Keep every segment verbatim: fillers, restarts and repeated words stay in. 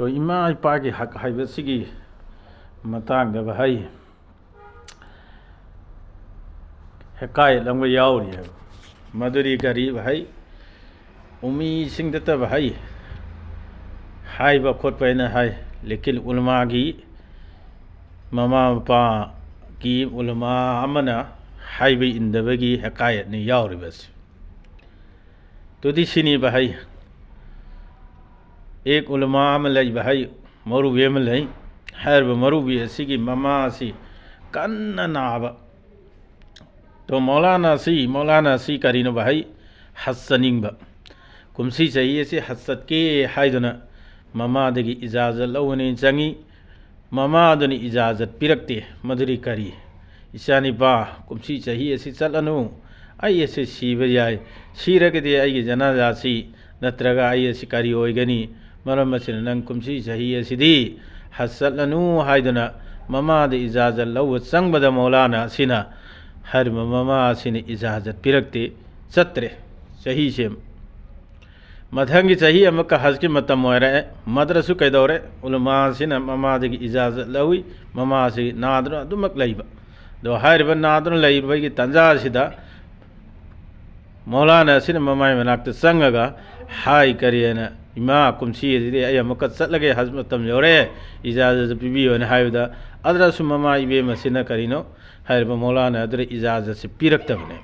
ꯏꯃꯥ ꯏꯄꯥꯒꯤ ꯍꯛ ꯍꯥꯏꯕꯁꯤꯒꯤ ꯃꯇꯥꯡꯗ ꯚꯥꯏ, ꯍꯦꯀꯥꯌꯠ ꯑꯃꯒ ꯌꯥꯎꯔꯤ ꯍꯥꯏꯕ꯫ ꯃꯗꯨꯗꯤ ꯀꯔꯤ ꯚꯥꯏ, ꯎꯃꯤꯁꯤꯡꯗꯇ ꯚꯥꯏ ꯍꯥꯏꯕ ꯈꯣꯠꯄ ꯍꯥꯏꯅ ꯍꯥꯏ, ꯂꯦꯀꯤꯟ ꯎꯂꯃꯥꯒꯤ, ꯃꯃꯥ ꯃꯄꯥꯒꯤ ꯎꯂꯃꯥ ꯑꯃꯅ ꯍꯥꯏꯕ ꯏꯟꯗꯕꯒꯤ ꯍꯦꯀꯥꯌꯠꯅꯤ ꯌꯥꯎꯔꯤꯕꯁꯤ꯫ ꯑꯗꯨꯗꯤ ꯁꯤꯅꯤ ꯚꯥꯏ, ꯑꯦꯛ ꯎꯂꯃꯥ ꯑꯃ ꯂꯩ ꯚꯥꯏ, ꯃꯧꯔꯨꯕꯤ ꯑꯃ ꯂꯩ꯫ ꯍꯥꯏꯔꯤꯕ ꯃꯧꯔꯨꯕꯤ ꯑꯁꯤꯒꯤ ꯃꯃꯥ ꯑꯁꯤ ꯀꯟꯅ ꯅꯥꯕ꯫ ꯇꯣ ꯃꯧꯂꯥꯅꯥ ꯑꯁꯤ, ꯃꯧꯂꯥꯅꯥ ꯑꯁꯤ ꯀꯔꯤꯅꯣ ꯚꯥꯏ? ꯍꯖ ꯆꯠꯅꯤꯡꯕ꯫ ꯀꯨꯝꯁꯤ ꯆꯍꯤ ꯑꯁꯤ ꯍꯖ ꯆꯠꯀꯦ ꯍꯥꯏꯗꯨꯅ ꯃꯃꯥꯗꯒꯤ ꯏꯖꯥꯖꯠ ꯂꯧꯕꯅꯦꯅ ꯆꯪꯉꯤ꯫ ꯃꯃꯥꯗꯨꯅ ꯏꯖꯥꯖꯠ ꯄꯤꯔꯛꯇꯦ꯫ ꯃꯗꯨꯗꯤ ꯀꯔꯤ? "ꯏꯆꯥꯅꯤꯄꯥ, ꯀꯨꯝꯁꯤ ꯆꯍꯤ ꯑꯁꯤ ꯆꯠꯂꯅꯨ꯫ ꯑꯩ ꯑꯁꯤ ꯁꯤꯕ ꯌꯥꯏ꯫ ꯁꯤꯔꯒꯗꯤ ꯑꯩꯒꯤ ꯖꯅꯥꯖꯥꯁꯤ ꯅꯠꯇ꯭ꯔꯒ ꯑꯩ ꯑꯁꯤ ꯀꯔꯤ ꯑꯣꯏꯒꯅꯤ? ꯃꯔꯝ ꯑꯁꯤꯅ ꯅꯪ ꯀꯨꯝꯁꯤ ꯆꯍꯤ ꯑꯁꯤꯗꯤ ꯍꯖ ꯆꯠꯂꯅꯨ" ꯍꯥꯏꯗꯨꯅ ꯃꯃꯥꯗ ꯏꯖꯥꯖꯠ ꯂꯧꯕ ꯆꯪꯕꯗ ꯃꯧꯂꯥꯅꯥ ꯑꯁꯤꯅ, ꯍꯥꯏꯔꯤꯕ ꯃꯃꯥ ꯑꯁꯤꯅ ꯏꯖꯥꯖꯠ ꯄꯤꯔꯛꯇꯦ꯫ ꯆꯠꯇ꯭ꯔꯦ꯫ ꯆꯍꯤꯁꯦ ꯃꯊꯪꯒꯤ ꯆꯍꯤ ꯑꯃꯨꯛꯀ ꯍꯖꯀꯤ ꯃꯇꯝ ꯑꯣꯏꯔꯛꯑꯦ꯫ ꯃꯗ꯭ꯔꯁꯨ ꯀꯩꯗꯧꯔꯦ? ꯎꯂꯃꯥꯁꯤꯅ ꯃꯃꯥꯗꯒꯤ ꯏꯖꯥꯖꯠ ꯂꯧꯏ꯫ ꯃꯃꯥꯁꯤ ꯅꯥꯗꯨꯅ ꯑꯗꯨꯃꯛ ꯂꯩꯕ꯫ ꯑꯗꯣ ꯍꯥꯏꯔꯤꯕ ꯅꯥꯗꯨꯅ ꯂꯩꯕꯒꯤ ꯇꯥꯟꯖꯥ ꯑꯁꯤꯗ ꯃꯧꯂꯥꯅꯥ ꯑꯁꯤꯅ ꯃꯃꯥꯏ ꯃꯅꯥꯛꯇ ꯆꯪꯉꯒ ꯍꯥꯏ, ꯀꯔꯤ ꯍꯥꯏꯅ, "ꯏꯃꯥ, ꯀꯨꯝꯁꯤ ꯑꯁꯤꯗꯤ ꯑꯩ ꯑꯃꯨꯛꯀ ꯆꯠꯂꯒꯦ, ꯍꯖ ꯃꯇꯝ ꯌꯧꯔꯦ, ꯏꯖꯥꯖꯠ ꯄꯤꯕꯤꯌꯣꯅ" ꯍꯥꯏꯕꯗ, ꯑꯗꯨꯗꯁꯨ ꯃꯃꯥ ꯏꯕꯦꯝ ꯑꯁꯤꯅ ꯀꯔꯤꯅꯣ ꯍꯥꯏꯔꯤꯕ ꯃꯧꯂꯥꯅꯥ ꯑꯗꯨꯗ ꯏꯖꯥꯖꯠꯁꯤ ꯄꯤꯔꯛꯇꯕꯅꯦ꯫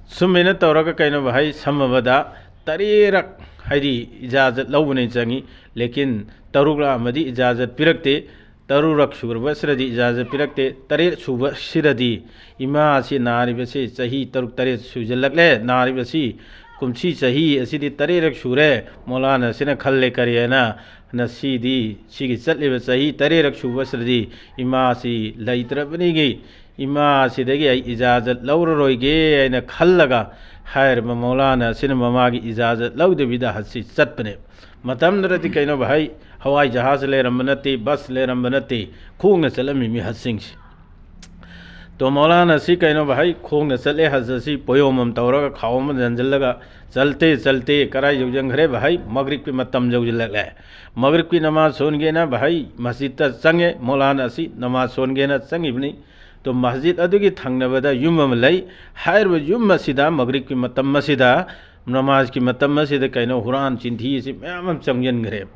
ꯁꯨꯝꯃꯥꯏꯅ ꯇꯧꯔꯒ ꯀꯩꯅꯣ ꯚꯥꯏ, ꯁꯝꯃꯕꯗ ꯇꯔꯦꯠꯔꯛ ꯍꯥꯏꯗꯤ ꯏꯖꯥꯖꯠ ꯂꯧꯕꯅꯦ ꯆꯪꯉꯤ, ꯂꯦꯀꯤꯟ ꯇꯔꯨꯛꯂꯛ ꯑꯃꯗꯤ ꯏꯖꯥꯖꯠ ꯄꯤꯔꯛꯇꯦ꯫ ꯇꯔꯨꯛꯔꯛ ꯁꯨꯔꯕ ꯑꯁꯤꯗꯗꯤ ꯏꯖꯥꯖꯠ ꯄꯤꯔꯛꯇꯦ꯫ ꯇꯔꯦꯠ ꯁꯨꯕ ꯑꯁꯤꯗꯗꯤ ꯏꯃꯥ ꯑꯁꯤ ꯅꯥꯔꯤꯕꯁꯤ ꯆꯍꯤ ꯇꯔꯨꯛ ꯇꯔꯦꯠ ꯁꯨꯖꯜꯂꯛꯂꯦ꯫ ꯅꯥꯔꯤꯕꯁꯤ ꯀꯨꯝꯁꯤ ꯆꯍꯤ ꯑꯁꯤꯗꯤ ꯇꯔꯦꯠꯔꯛ ꯁꯨꯔꯦ꯫ ꯃꯧꯂꯥꯅꯥ ꯑꯁꯤꯅ ꯈꯜꯂꯦ, ꯀꯔꯤ ꯍꯥꯏꯅ, ꯉꯁꯤꯗꯤ ꯁꯤꯒꯤ ꯆꯠꯂꯤꯕ ꯆꯍꯤ ꯇꯔꯦꯠꯔꯛ ꯁꯨꯕ ꯑꯁꯤꯗꯗꯤ ꯏꯃꯥꯁꯤ ꯂꯩꯇ꯭ꯔꯕꯅꯤꯒꯤ ꯏꯃꯥ ꯑꯁꯤꯗꯒꯤ ꯑꯩ ꯏꯖꯥꯖꯠ ꯂꯧꯔꯔꯣꯏꯒꯦ ꯍꯥꯏꯅ ꯈꯜꯂꯒ ꯍꯥꯏꯔꯤꯕ ꯃꯧꯂꯥꯅꯥ ꯑꯁꯤꯅ ꯃꯃꯥꯒꯤ ꯏꯖꯥꯖꯠ ꯂꯧꯗꯕꯤꯗ ꯍꯖꯁꯤ ꯆꯠꯄꯅꯦ꯫ ꯃꯇꯝꯗꯨꯗꯗꯤ ꯀꯩꯅꯣ ꯚꯥꯏ, ꯍꯋꯥꯏ ꯖꯍꯥꯖ ꯂꯩꯔꯝꯕ ꯅꯠꯇꯦ, ꯕꯁ ꯂꯩꯔꯝꯕ ꯅꯠꯇꯦ, ꯈꯣꯡꯅ ꯆꯠꯂꯝꯃꯤ ꯃꯤ ꯍꯖꯁꯤꯡꯁꯤ꯫ ꯇꯣ ꯃꯧꯂꯥꯅꯥꯁꯤ ꯀꯩꯅꯣ ꯚꯥꯏ, ꯈꯣꯡꯅ ꯆꯠꯂꯦ, ꯍꯖ ꯑꯁꯤ ꯄꯣꯌꯣꯝ ꯑꯃ ꯇꯧꯔꯒ ꯈꯥꯎ ꯑꯃ ꯌꯥꯟꯁꯤꯜꯂꯒ, ꯆꯠꯇꯦ ꯆꯠꯇꯦ, ꯀꯔꯥꯏ ꯌꯧꯁꯤꯟꯈ꯭ꯔꯦ ꯚꯥꯏ? ꯃꯒ꯭ꯔꯤꯕꯀꯤ ꯃꯇꯝ ꯌꯧꯁꯤꯜꯂꯛꯂꯦ꯫ ꯃꯒ꯭ꯔꯤꯕꯀꯤ ꯅꯃꯥꯖ ꯁꯣꯟꯒꯦꯅ ꯚꯥꯏ ꯃꯁꯖꯤꯠꯇ ꯆꯪꯉꯦ꯫ ꯃꯧꯂꯥꯅꯥꯁꯤ ꯅꯃꯥꯖ ꯁꯣꯟꯒꯦꯅ ꯆꯪꯉꯤꯕꯅꯤ꯫ ꯇꯣ ꯃꯁꯖꯤꯠ ꯑꯗꯨꯒꯤ ꯊꯪꯅꯕꯗ ꯌꯨꯝ ꯑꯃ ꯂꯩ꯫ ꯍꯥꯏꯔꯤꯕ ꯌꯨꯝ ꯑꯁꯤꯗ ꯃꯒ꯭ꯔꯤꯕꯀꯤ ꯃꯇꯝ ꯑꯁꯤꯗ, ꯅꯃꯥꯖꯀꯤ ꯃꯇꯝ ꯑꯁꯤꯗ ꯀꯩꯅꯣ, ꯍꯨꯔꯥꯟ ꯆꯤꯟꯊꯤ ꯑꯁꯤ ꯃꯌꯥꯝ ꯑꯃ ꯆꯪꯁꯤꯟꯈ꯭ꯔꯦ꯫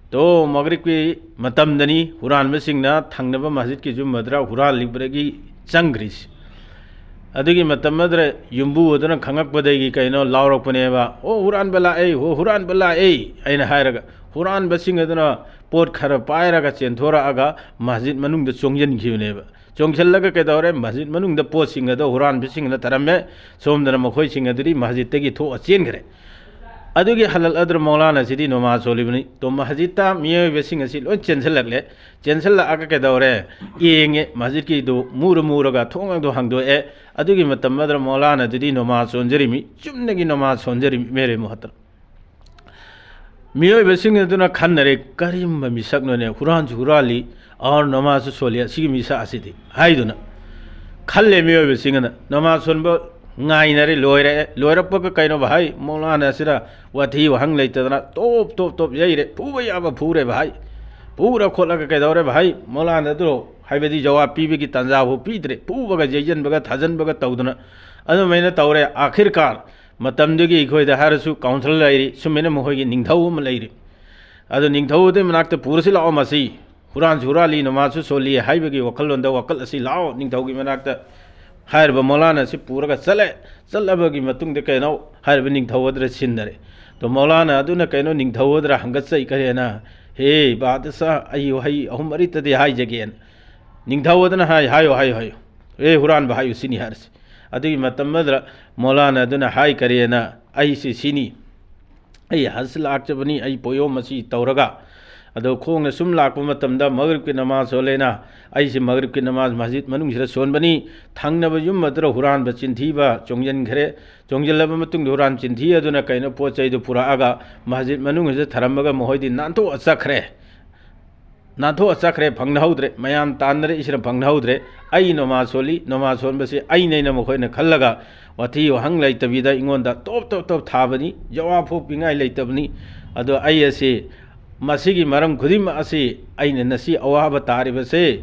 ꯇꯣ ꯃꯒ꯭ꯔꯤꯕꯀꯤ ꯃꯇꯝꯗꯅꯤ, ꯍꯨꯔꯥꯟꯕꯁꯤꯡꯅ ꯊꯪꯅꯕ ꯃꯁꯖꯤꯠꯀꯤ ꯌꯨꯝ ꯑꯗꯨꯗ ꯍꯨꯔꯥꯜꯂꯤꯕꯗꯒꯤ ꯆꯪꯈ꯭ꯔꯤꯁꯤ꯫ ꯑꯗꯨꯒꯤ ꯃꯇꯝ ꯑꯗꯨꯗ ꯌꯨꯝꯕꯨ ꯑꯗꯨꯅ ꯈꯪꯉꯛꯄꯗꯒꯤ ꯀꯩꯅꯣ ꯂꯥꯎꯔꯛꯄꯅꯦꯕ, "ꯑꯣ, ꯍꯨꯔꯥꯟꯕ ꯂꯥꯛꯑꯦ, ꯍꯣ, ꯍꯨꯔꯥꯟꯕ ꯂꯥꯛꯑꯦ" ꯍꯥꯏꯅ ꯍꯥꯏꯔꯒ, ꯍꯨꯔꯥꯟꯕꯁꯤꯡ ꯑꯗꯨꯅ ꯄꯣꯠ ꯈꯔ ꯄꯥꯏꯔꯒ ꯆꯦꯟꯊꯣꯔꯛꯑꯒ ꯃꯁꯖꯤꯠ ꯃꯅꯨꯡꯗ ꯆꯣꯡꯁꯤꯟꯈꯤꯕꯅꯦꯕ꯫ ꯆꯣꯡꯁꯤꯜꯂꯒ ꯀꯩꯗꯧꯔꯦ? ꯃꯁꯖꯤꯠ ꯃꯅꯨꯡꯗ ꯄꯣꯠꯁꯤꯡ ꯑꯗꯣ ꯍꯨꯔꯥꯟꯕꯁꯤꯡꯅ ꯊꯔꯝꯃꯦ꯫ ꯁꯣꯝꯗꯅ ꯃꯈꯣꯏꯁꯤꯡ ꯑꯗꯨꯗꯤ ꯃꯁꯖꯤꯠꯇꯒꯤ ꯊꯣꯛꯑ ꯆꯦꯟꯈ꯭ꯔꯦ꯫ ꯑꯗꯨꯒꯤ ꯍꯂꯜ ꯑꯗ꯭ꯔ ꯃꯧꯂꯥꯅꯥꯁꯤꯗꯤ ꯅꯃꯥꯖ ꯁꯣꯜꯂꯤꯕꯅꯤ꯫ ꯇꯣ ꯃꯁꯖꯤꯠꯇ ꯃꯤꯑꯣꯏꯕꯁꯤꯡ ꯑꯁꯤ ꯂꯣꯏ ꯆꯦꯟꯁꯤꯜꯂꯛꯂꯦ꯫ ꯆꯦꯟꯁꯤꯜꯂꯛꯑꯒ ꯀꯩꯗꯧꯔꯦ? ꯌꯦꯡꯉꯦ, ꯃꯁꯖꯤꯠꯀꯤꯗꯨ ꯃꯨꯔ ꯃꯨꯔꯒ ꯊꯣꯡ ꯑꯗꯨ ꯍꯥꯡꯗꯣꯛꯑꯦ꯫ ꯑꯗꯨꯒꯤ ꯃꯇꯝ ꯑꯗꯨꯗ ꯃꯧꯂꯥꯅꯥꯗꯨꯗꯤ ꯅꯃꯥꯖ ꯁꯣꯟꯖꯔꯤꯃꯤ, ꯆꯨꯝꯅꯒꯤ ꯅꯃꯥꯖ ꯁꯣꯟꯖꯔꯤꯃꯤ꯫ ꯃꯦꯔꯦ ꯃꯣꯍꯇꯔꯝ, ꯃꯤꯑꯣꯏꯕꯁꯤꯡ ꯑꯗꯨꯅ ꯈꯟꯅꯔꯦ, "ꯀꯔꯝꯕ ꯃꯤꯁꯛꯅꯣꯅꯦ, ꯍꯨꯔꯥꯟꯁꯨ ꯍꯨꯔꯥꯜꯂꯤ, ꯑꯥꯔ ꯅꯃꯥꯖꯁꯨ ꯁꯣꯜꯂꯤ, ꯑꯁꯤꯒꯤ ꯃꯤꯁꯛ ꯑꯁꯤꯗꯤ?" ꯍꯥꯏꯗꯨꯅ ꯈꯜꯂꯦ꯫ ꯃꯤꯑꯣꯏꯕꯁꯤꯡ ꯑꯗꯨꯅ ꯅꯃꯥꯖ ꯁꯣꯟꯕ ꯉꯥꯏꯅꯔꯦ, ꯂꯣꯏꯔꯛꯑꯦ꯫ ꯂꯣꯏꯔꯛꯄꯒ ꯀꯩꯅꯣ ꯚꯥꯏ, ꯃꯧꯂꯥꯅꯥꯁꯤꯗ ꯋꯥꯊꯤ ꯋꯥꯍꯪ ꯂꯩꯇꯗꯅ ꯇꯣꯞ ꯇꯣꯞ ꯇꯣꯞ ꯌꯩꯔꯦ, ꯐꯨꯕ ꯌꯥꯕ ꯐꯨꯔꯦ ꯚꯥꯏ꯫ ꯐꯨꯔ ꯈꯣꯠꯂꯒ ꯀꯩꯗꯧꯔꯦ ꯚꯥꯏ? ꯃꯧꯂꯥꯅꯥꯗꯨ ꯍꯥꯏꯕꯗꯤ ꯖꯋꯥꯕ ꯄꯤꯕꯒꯤ ꯇꯥꯟꯖꯥ ꯐꯥꯎ ꯄꯤꯗ꯭ꯔꯦ꯫ ꯐꯨꯕꯒ ꯌꯩꯁꯤꯟꯕꯒ ꯊꯥꯖꯤꯟꯕꯒ ꯇꯧꯗꯅ ꯑꯗꯨꯃꯥꯏꯅ ꯇꯧꯔꯦ꯫ ꯑꯥꯈꯤꯔ ꯀꯥꯟ ꯃꯇꯝꯗꯨꯒꯤ ꯑꯩꯈꯣꯏꯗ ꯍꯥꯏꯔꯁꯨ ꯀꯥꯎꯟꯁꯤꯜ ꯂꯩꯔꯤ, ꯁꯨꯃꯥꯏꯅ ꯃꯈꯣꯏꯒꯤ ꯅꯤꯡꯊꯧ ꯑꯃ ꯂꯩꯔꯤ꯫ ꯑꯗꯨ ꯅꯤꯡꯊꯧ ꯑꯗꯨꯒꯤ ꯃꯅꯥꯛꯇ ꯄꯨꯔꯁꯤ ꯂꯥꯛꯑꯣ, ꯃꯁꯤ ꯍꯨꯔꯥꯟꯁꯨ ꯍꯨꯔꯥꯜꯂꯤ, ꯅꯃꯥꯖꯁꯨ ꯁꯣꯜꯂꯤ ꯍꯥꯏꯕꯒꯤ ꯋꯥꯈꯜꯂꯣꯟꯗ ꯋꯥꯀꯠ ꯑꯁꯤ ꯂꯥꯛꯑꯣ ꯅꯤꯡꯊꯧꯒꯤ ꯃꯅꯥꯛꯇ꯫ ꯍꯥꯏꯔꯤꯕ ꯃꯧꯂꯥꯅꯥ ꯑꯁꯤ ꯄꯨꯔꯒ ꯆꯠꯂꯦ꯫ ꯆꯠꯂꯕꯒꯤ ꯃꯇꯨꯡꯗ ꯀꯩꯅꯣ, ꯍꯥꯏꯔꯤꯕ ꯅꯤꯡꯊꯧ ꯑꯗꯨꯗ ꯁꯤꯟꯅꯔꯦ꯫ ꯑꯗꯣ ꯃꯧꯂꯥꯅꯥ ꯑꯗꯨꯅ ꯀꯩꯅꯣ, ꯅꯤꯡꯊꯧ ꯑꯗꯨꯗ ꯍꯪꯒꯠꯆꯩ, ꯀꯔꯤꯅ, "ꯍꯦ ꯕꯥꯗꯁꯥ, ꯑꯩ ꯋꯥꯍꯩ ꯑꯍꯨꯝ ꯃꯔꯤꯇꯗꯤ ꯍꯥꯏꯖꯒꯦꯅ"꯫ ꯅꯤꯡꯊꯧ ꯑꯗꯨꯅ ꯍꯥꯏ, "ꯍꯥꯏꯌꯣ, ꯍꯥꯏꯌꯣ, ꯍꯥꯏꯌꯣ꯫ ꯑꯦ ꯍꯨꯔꯥꯟꯕ, ꯍꯥꯏꯌꯨ ꯁꯤꯅꯤ" ꯍꯥꯏꯔꯁꯤ꯫ ꯑꯗꯨꯒꯤ ꯃꯇꯝ ꯑꯗꯨꯗ ꯃꯧꯂꯥꯅꯥ ꯑꯗꯨꯅ ꯍꯥꯏ, ꯀꯔꯤꯅ, "ꯑꯩꯁꯤ ꯁꯤꯅꯤ꯫ ꯑꯩ ꯍꯖ ꯂꯥꯛꯆꯕꯅꯤ, ꯑꯩ ꯄꯣꯌꯣꯝ ꯑꯁꯤ ꯇꯧꯔꯒ, ꯑꯗꯣ ꯈꯣꯡꯅ ꯁꯨꯝ ꯂꯥꯛꯄ ꯃꯇꯝꯗ ꯃꯒ꯭ꯔꯤꯕꯀꯤ ꯅꯃꯥꯖ ꯁꯣꯜꯂꯦꯅ, ꯑꯩꯁꯤ ꯃꯒ꯭ꯔꯤꯕꯀꯤ ꯅꯃꯥꯖ ꯃꯁꯖꯤꯗ ꯃꯅꯨꯡꯁꯤꯗ ꯁꯣꯟꯕꯅꯤ꯫ ꯊꯪꯅꯕ ꯌꯨꯝ ꯑꯗꯨꯗ ꯍꯨꯔꯥꯟꯕ ꯆꯤꯟꯊꯤꯕ ꯆꯣꯡꯁꯤꯟꯈ꯭ꯔꯦ꯫ ꯆꯣꯡꯁꯤꯜꯂꯕ ꯃꯇꯨꯡꯗ ꯍꯨꯔꯥꯟ ꯆꯤꯟꯊꯤ ꯑꯗꯨꯅ ꯀꯩꯅꯣ, ꯄꯣꯠ ꯆꯩꯗꯨ ꯄꯨꯔꯛꯑꯒ ꯃꯁꯖꯤꯗ ꯃꯅꯨꯡꯁꯤꯗ ꯊꯔꯝꯃꯒ ꯃꯈꯣꯏꯗꯤ ꯅꯥꯟꯊꯣꯛꯑ ꯆꯠꯈ꯭ꯔꯦ"꯫ ꯅꯥꯟꯊꯣꯛꯑ ꯆꯠꯈ꯭ꯔꯦ, ꯐꯪꯅꯍꯧꯗ꯭ꯔꯦ, ꯃꯌꯥꯝ ꯇꯥꯟꯅꯔꯛꯏꯁꯤꯅ ꯐꯪꯅꯍꯧꯗ꯭ꯔꯦ꯫ ꯑꯩ ꯅꯃꯥꯖ ꯁꯣꯜꯂꯤ, ꯅꯃꯥꯖ ꯁꯣꯟꯕꯁꯤ ꯑꯩꯅꯩꯅ ꯃꯈꯣꯏꯅ ꯈꯜꯂꯒ ꯋꯥꯊꯤ ꯋꯥꯍꯪ ꯂꯩꯇꯕꯤꯗ ꯑꯩꯉꯣꯟꯗ ꯇꯣꯞ ꯇꯣꯞ ꯇꯣꯞ ꯊꯥꯕꯅꯤ, ꯖꯋꯥꯕ ꯐꯣꯞꯄꯤꯉꯥꯏ ꯂꯩꯇꯕꯅꯤ꯫ ꯑꯗꯣ ꯑꯩ ꯑꯁꯤ, ꯃꯁꯤꯒꯤ ꯃꯔꯝ ꯈꯨꯗꯤꯡꯃꯛ ꯑꯁꯤ ꯑꯩꯅ ꯉꯁꯤ ꯑꯋꯥꯕ ꯇꯥꯔꯤꯕꯁꯦ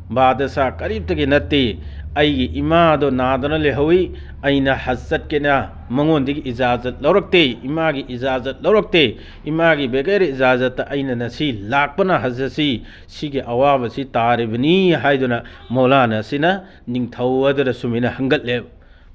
ꯕꯥꯗꯁꯥ ꯀꯔꯤꯝꯇꯒꯤ ꯅꯠꯇꯦ꯫ ꯑꯩꯒꯤ ꯏꯃꯥꯗꯣ ꯅꯥꯗꯅ ꯂꯩꯍꯧꯏ, ꯑꯩꯅ ꯍꯖ ꯆꯠꯀꯦꯅ ꯃꯉꯣꯟꯗꯒꯤ ꯏꯖꯥꯖꯠ ꯂꯧꯔꯛꯇꯦ, ꯏꯃꯥꯒꯤ ꯏꯖꯥꯖꯠ ꯂꯧꯔꯛꯇꯦ꯫ ꯏꯃꯥꯒꯤ ꯕꯦꯒꯩꯔ ꯏꯖꯥꯖꯠꯇ ꯑꯩꯅ ꯉꯁꯤ ꯂꯥꯛꯄꯅ ꯍꯖ ꯑꯁꯤ, ꯁꯤꯒꯤ ꯑꯋꯥꯕꯁꯤ ꯇꯥꯔꯤꯕꯅꯤ ꯍꯥꯏꯗꯨꯅ ꯃꯧꯂꯥꯅꯥ ꯑꯁꯤꯅ ꯅꯤꯡꯊꯧ ꯑꯗꯨꯗ ꯁꯨꯃꯥꯏꯅ ꯍꯪꯒꯠꯂꯦꯕ꯫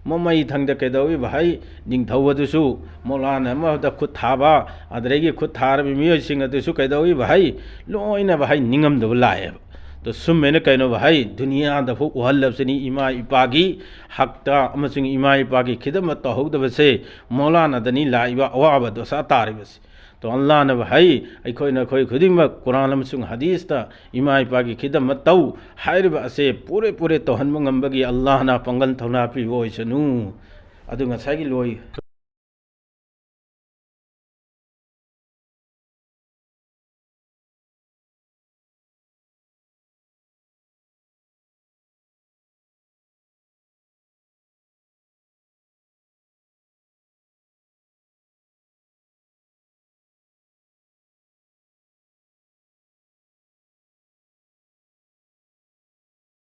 ꯃꯃꯩ ꯊꯪꯗ ꯀꯩꯗꯧꯏ ꯚꯥꯏ? ꯅꯤꯡꯊꯧ ꯑꯗꯨꯁꯨ ꯃꯧꯂꯥꯅꯥ ꯑꯃꯗ ꯈꯨꯠ ꯊꯥꯕ, ꯑꯗꯨꯗꯒꯤ ꯈꯨꯠ ꯊꯥꯔꯕ ꯃꯤꯑꯣꯏꯁꯤꯡ ꯑꯗꯨꯁꯨ ꯀꯩꯗꯧꯏ ꯚꯥꯏ? ꯂꯣꯏꯅ ꯚꯥꯏ ꯅꯤꯡꯉꯝꯗꯕ ꯂꯥꯛꯑꯦꯕ꯫ ꯑꯗꯣ ꯁꯨꯝꯃꯦꯅ ꯀꯩꯅꯣ ꯚꯥꯏ, ꯗꯨꯅꯤꯌꯥꯗ ꯐꯥꯎ ꯎꯍꯜꯂꯕꯁꯤꯅꯤ ꯏꯃꯥ ꯏꯄꯥꯒꯤ ꯍꯛꯇ ꯑꯃꯁꯨꯡ ꯏꯃꯥ ꯏꯄꯥꯒꯤ ꯈꯤꯗꯃꯛ ꯇꯧꯍꯧꯗꯕꯁꯦ ꯃꯧꯂꯥꯅꯥꯗꯅꯤ ꯂꯥꯛꯏꯕ ꯑꯋꯥꯕ ꯗꯣꯁꯥ ꯇꯥꯔꯤꯕꯁꯦ꯫ ꯇꯣ ꯑꯜꯂꯥꯅ ꯚꯥꯏ, ꯑꯩꯈꯣꯏ ꯅꯈꯣꯏ ꯈꯨꯗꯤꯡꯃꯛ ꯀꯨꯔꯥꯟ ꯑꯃꯁꯨꯡ ꯍꯗꯤꯁꯇ ꯏꯃꯥ ꯏꯄꯥꯒꯤ ꯈꯤꯗꯃꯛ ꯇꯧ ꯍꯥꯏꯔꯤꯕ ꯑꯁꯦ ꯄꯨꯔꯦ ꯄꯨꯔꯦ ꯇꯧꯍꯟꯕ ꯉꯝꯕꯒꯤ ꯑꯜꯂꯥꯍꯅ ꯄꯥꯡꯒꯜ ꯊꯧꯅꯥ ꯄꯤꯕ ꯑꯣꯏꯁꯅꯨ꯫ ꯑꯗꯨ ꯉꯁꯥꯏꯒꯤ ꯂꯣꯏ